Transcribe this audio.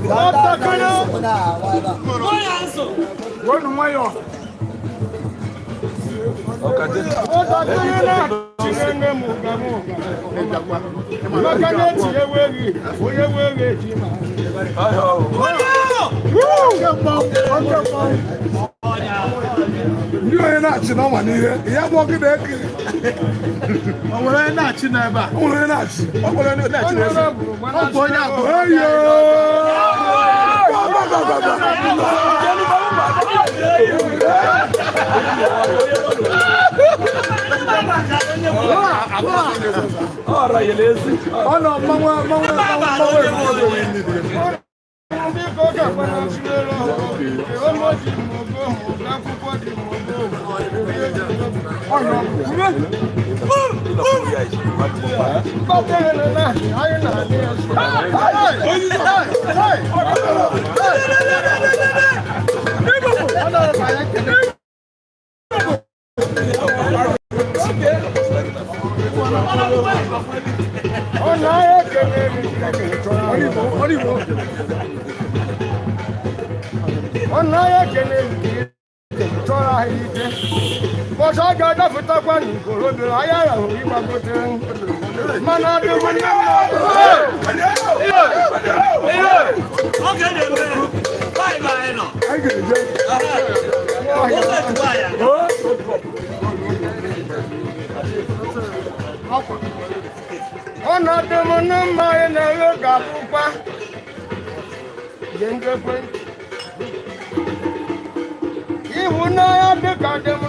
Nwatakịrị Wọnú nwayọ. Nwatakịrị na-achị nne m ụga m ụga. Maka na echi enweghị onye nweghị echi ma. Oke mmanwụ, oke mmanwụ. Ndị onye na-achị n'ọnwa n'ihe, ya bụ ọkụ na-ekiri. O nwere onye na-achị n'ebe a? O nwere onye na-achị. O nwere onye na-achị n'ebe a? Ọ bụ onye agbụrụ. Eyo! Go, go, go, go, go. Ọ nọ mmanwụ mmanwụ mmanwụ egwu. Biko gakwana tụlere ọhụrụ. Ọmọ dị m ogo, akwụkwọ dị m ogo. Ọ nọ. Mkpọtere na anyị na-adị nsọ. Ọ na-ahịa ekele Ọ Ọ naghị ekele chọrọ ahịa ike. Bọsọ a ga-adapụtakwa n'ikorobịa ahịa ahụ ịgbagote mana adịghị nne m. Anyị ga-eje. Ọnọdụ m na mma anyị na-ere ga-abụkwa ihe ndị ekwentị ịhụnanya dịka dị m.